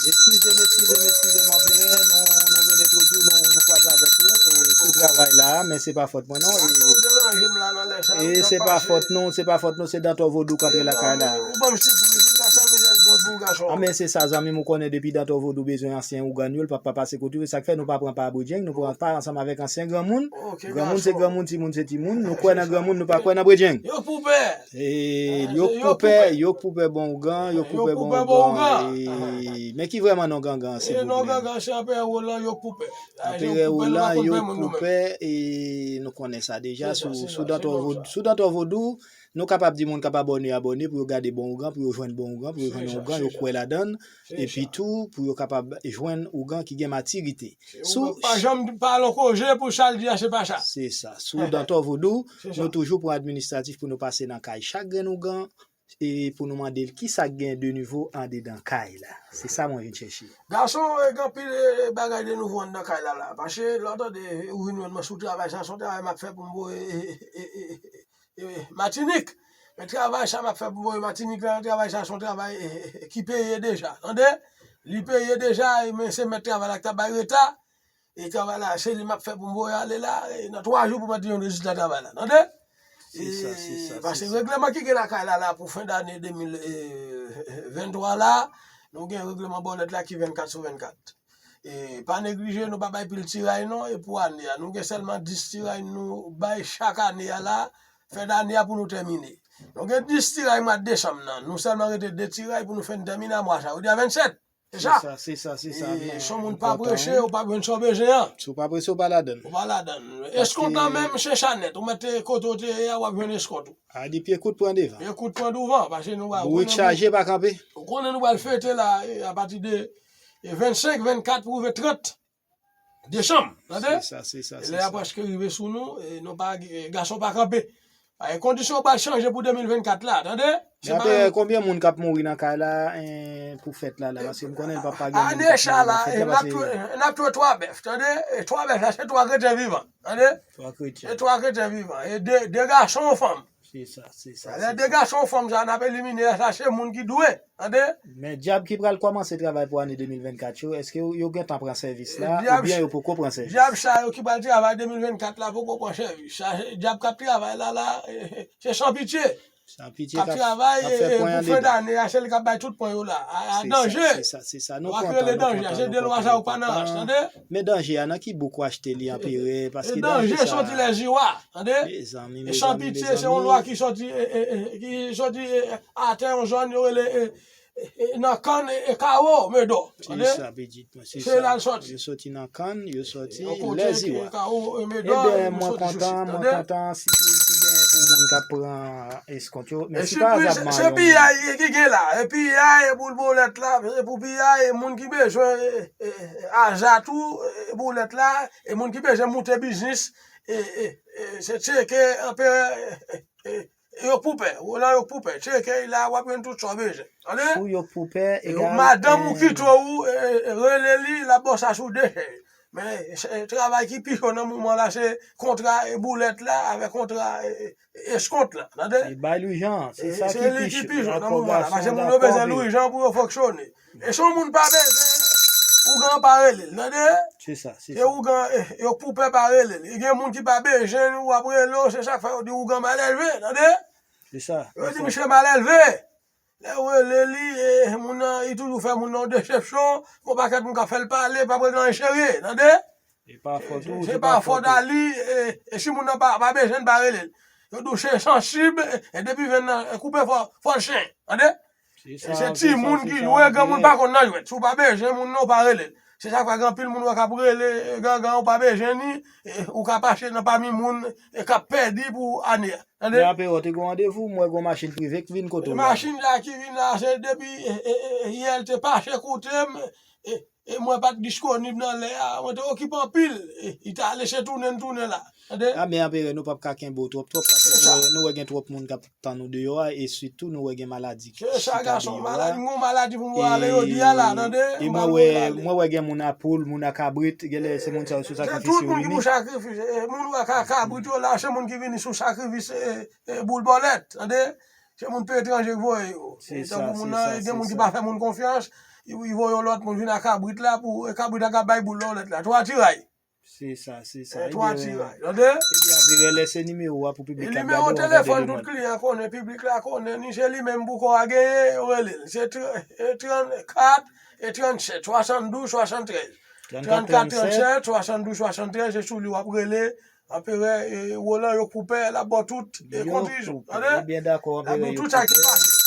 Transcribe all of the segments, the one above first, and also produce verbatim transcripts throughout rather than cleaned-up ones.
Eskize m, eskize m, eskize m, anperè, nou, nou vin entwodui, nou, nou kwaze avèk ou, e, sou travay la, men se pa fòt mwen, non, e, e se pa fòt nou, se pa fòt nou, se Dantò Vodou k antre lakay la. A, men se sa, zanmi m, ou konnen depi Dantò Vodou bezwen ansyen ougan yo, l p ap pa pase kote yo, sa k fè nou pa pran pa Bredjeng, nou pran pa ansanm avèk ansyen granmoun. Granmoun se granmoun, timoun se timoun, nou kwè nan granmoun, nou pa kwè nan Bredjeng. Yo k pou pè. E, yo k pou pè, yo k pou pè bon ougan, yo k pou pè bon ougan. E, men ki vrèman non gangan, silvouplè? Non gangan, se Anperè Roland, yo k pou pè. Anperè Roland, yo k pou pè, e nou konnen sa deja, sou, sou Dantò Vodou, sou Dantò Vodou, nou kapab di moun k ap abòne, abòne, pou yo gade bon ougan, pou yo jwenn bon ougan, pou yo jwenn yon ougan, yo kwè ladan l, epi tou, pou yo kapab jwenn ougan ki gen matirite. Sou pa janm pale yon koze pou sa l di a, se pa sa. Se sa. Sou Dantò Vodou, nou toujou pran administratif pou nou pase nan kay chak grenn ougan, e pou nou mande l kisa k gen de nouvo andedan kay la. Se sa mwen vin chèche. Gason, e, gen anpil, e, bagay de nouvo anndan kay la, la. Paske, lè w tande, e, ou vin jwenn mwen sou travay sa, se yon travay m ap fè pou m voye, e, e, e, e, e, Matinik. Men travay sa m ap fè pou voye Matinik la, travay sa se yon travay, e, e, e, ki peye deja, tande? Li peye deja, e, men se mèt travay la ki ta bay reta. E travay la, se li m ap fè pou m voye ale la, e nan twa jou pou mwen te jwenn rezilta travay la, tande? Se sa, se sa, se sa. Paske regleman ki gen lakay la, la, pou fen dane de mil venntwa la, nou gen regleman bòlèt la ki vennkat sou vennkat. E pa neglije, nou pa bay pil tiray non, e pou ane a, nou gen sèlman dis tiray nou bay chak ane a la, fen dane a pou nou tèmine. Nou gen dis tiray mwa desanm nan, nou sèlman rete de tiray pou nou fen tèmine a mwa sa, yo di a vennsèt. Se sa. Se sa, se sa, se sa. E, si yon moun pa prese, ou p ap jwenn sa w bezwen an. Si w pa prese, ou pa ladan l. Ou pa ladan l. Paske eskont lan menm, se sa nèt. Ou mèt te kote w te ye a, w ap jwenn eskont ou. A, depi ekout pran devan. Ekout pran douvan, paske nou pral, bourik chaje pa kanpe. Ou konnen nou pral fete la, e, apati de, e, vennsenk, vennkat pou rive trant desanm, tande? Se sa, se sa, se sa. E lè a prèske rive sou nou, e, nou pa, e, gason pa kanpe. E, kondisyon pral chanje pou de mil vennkat la, tande? Se pa... Konbyen moun k ap mouri nan kay la, en, pou fèt la, la? Paske m konnen l p ap pa gen moun k ap mouri nan fèt la, paske... Ane sa la, e, n ap touye, n ap touye twa bèf, tande? E twa bèf la, se twa kretyen vivan, tande? Twa kretyen. Se twa kretyen vivan. E de, de gason, yon fanm. Se sa, se sa. Lè de gason, yon fanm sa, n ap elimine la, sa se moun ki dwe, tande? Men dyab ki pral kòmanse travay pou ane de mil vennkat yo, èske yo, yo gentan pran sèvis la, oubyen yo poko pran sèvis? Dyab sa yo ki pral travay de mil vennkat la poko pran sèvis. Sa, dyab k ap travay la, la, e, e, se San Pitye. San Pitye k ap travay, e, e, pou fen dane a, se li k ap bay tout pwen yo la. A, a, danje. Se sa, se sa, se sa. Nou kontan, nou kontan, nou kontan, nou kontan. Men danje a, nan ki bouk ou achte li, Anperè? Paske danje soti Lèziwa, tande? Mezanmi, mezanmi, mezanmi. E San Pitye, se yon lwa ki soti, e, e, e, ki soti, e, atè yon zòn yo rele, e, e, e, nan kann, e, e, Kawo, Medò, tande? Se sa, pitit mwen, se sa. Se la l soti. Yo soti nan kann, yo soti Lèziwa. Yon kote ki Kawo, e, Medò, yo soti sou sit, tande? Ebyen, mwen kontan, mwen kontan, sipriz ki genyen pou moun k ap pran eskont yo. Men si pa aza m ban yon moun. E sipriz, se piyay ki gen la. E piyay, e boul bolèt la, e pou piyay, e moun ki bezwen, e, e, e, aza tou, e, bolèt la, e moun ki bezwen moute biznis, e, e, e, se tcheke, Anperè, e, e, e, yo k pou pè, Roland yo k pou pè. Tcheke la, w ap jwenn tout sa w bezwen. Tande? Pou yo k pou pè, egal, madanm ou kite w, e, e, rele li, l ap ba w sa sou de chèz. Men, se, travay ki pi cho nan moman la, se kontra, e, bolèt la, avèk kontra, e, e, eskont la, tande? E bay Lwijan, se sa ki pi cho. Rapò gason, rapò vye. Paske moun yo bezwen Lwijan pou yo fonksyone. E si yon moun pa bezwen, ougan pa rele l, tande? Se sa, se sa. Se ougan, e, yo k pou pè pa rele l. E gen moun ki pa bezwen, w ap rele w, se sa k fè yo di ougan malelve, tande? Se sa, se sa. Yo di misye malelve. Lè yo rele li, e, moun nan, li toujou fè moun nan yon desepsyon, gon pakèt moun k ap fè l pale, pa prèske anyen serye, tande? E pa fòt ou, se pa fòt a li, e, e si moun nan pa, pa bezwen, pa rele l. Yo di w chen sansib, e, e depi venn nan, e, koupe fò, fò l chen, tande? Se sa, se timoun ki jwe, granmoun pa konn nan jwèt. Si w pa bezwen moun nan, ou pa rele l. Se sa k fè gen anpil moun wè k ap rele, e, gangan, ou pa bezwen ni, e, ou ka pase nan pami moun, e, k ap pèdi pou ane a. Tande? Men Anperè, te gen yon randevou, m wè gen yon machin prive k vin kote w la. Machin la ki vin la, se depi, e, e, e, yè l te pase koute m, e, e, mwen pa t disponib nan lè a, mwen te okipe anpil, e, li t ale, se tounen n tounen la. Tande? A, men Anperè, nou p ap ka kenbe w twòp, twòp, paske nou wè, nou wè gen twòp moun k ap tann ou deyò a, e sitou nou wè gen maladi ki chita deyò a. Se sa, gason, maladi, m gon maladi pou m ale jodi a la, tande? E mwen wè, mwen wè gen moun a poul, moun a kabrit, genlè se moun sa yo sou sakrifis yo vini. Se tout moun ki pou sakrifis, e, moun ou wè ka kabrit yo la, se moun ki vini sou sakrifis, e, e, boul bòlèt, tande? Se moun peyi etranje ki voye yo. Se sa, tankou moun nan, gen moun ki pa fè moun konfyans, li voye yon lòt moun vin ak kabrit la pou, e kabrit la ka bay boul nan lòt la. Twa tiray. Se sa, se sa. E twa tiray, tande? Ebyen, apre, rele se nimewo a pou piblik la gade w anvè de lemonn. Nimewo telefòn tout kliyan konnen, piblik la konnen, ni se li menm pou kò a genyen, yo rele l. Se trannkat e trannsèt, swasanndouz, swasanntrèz. Trannkat, trannsèt, swasanndouz, swasanntrèz, se sou li w ap rele. Anperè, e, Roland, yo k pou pè, l ap ba w tout, e, kondisyon, tande? Ebyen, dakò, anperè, yo k pou pè.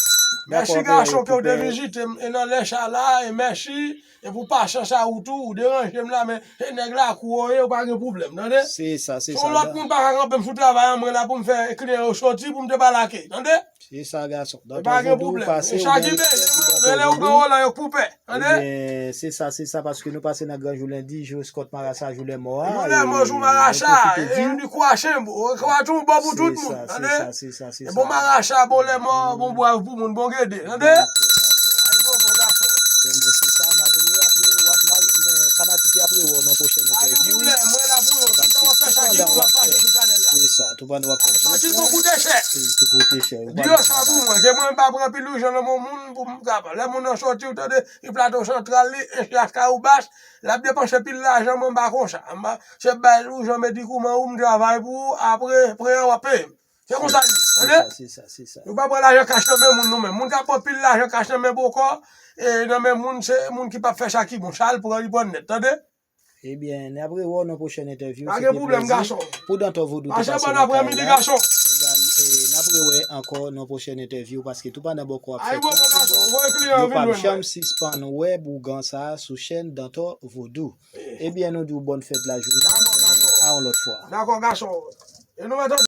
Mèsi gason ke w te vizite m, e nan lè sa la, e mèsi. E pou pasyans a ou tou, ou deranje m la, men e nèg lakou w ye, ou pa gen pwoblèm, tande? Se sa, se sa. Si yon lòt moun pa ka kanpe m sou travay an, mwen la pou m fè kliyan yo soti, pou m te pa lage, tande? Se sa, gason. E pa gen pwoblèm. E sa ki byen, rele ou pran Roland yo k pou pè, tande? Ebyen, se sa, se sa, paske nou pase nan gran jou lendi, jou eskòt marasa, jou lèmò a. Jou lèmò, jou marasa, e nou di kwa chenbo, kwa tou bon pou tout moun, tande? Se sa, se sa, se sa. E bon marasa, bon lèmò, bon bwav pou moun, bon gede, tande? Dakò, dakò. Ay, bon, bon, gason. Ebyen, se sa, n ap rele apre, w ap, n a, men, fanatik yo ap rewè w nan pwochèn entèvyou. Pa gen pwoblèm, mwen la pou yo. Tout tan w ap fè sa ki pou w ap pase sou chanèl la. Se sa, tout pandan w ap fè. Ay, soti pou koute chè. Tou koute chè. Di yo sa pou mwen, ke mwen m pa pran pil lajan nan men moun pou m kapab. Lè moun nan soti, ou tande, li Plato Santral, li, e Laskawobas, l ap depanse pil lajan, mwen m pa konsa. M pa, se bay ou jan medikouman ou, m travay pou ou, apre, pre an w ap peye m. Se konsa l ye, tande? Se sa, se sa, se sa. Nou pa pran lajan kach nan men moun nou menm. Moun k ap pran pil lajan kach nan men bòkò, e nan men moun, se moun ki p ap fè sa ki bon. Sa l pran, li pran nèt, tande? Ebyen, n ap rewè w nan pwochèn entèvyou, si Dye vle. Pa gen pwoblèm, gason. Pou Dantò Vodou te pase nan kay la. Pase bòn aprèmidi, gason. Egal, e, n ap rewè ankò nan pwochèn entèvyou, paske tou pandan bòkò ap fè kòb, yo p ap janm sispann wè bougan sa a sou chèn Dantò Vodou. Ebyen, nou di w bòn fèt lajounen, a yon lòt fwa. Dakò, gason. E nou mèt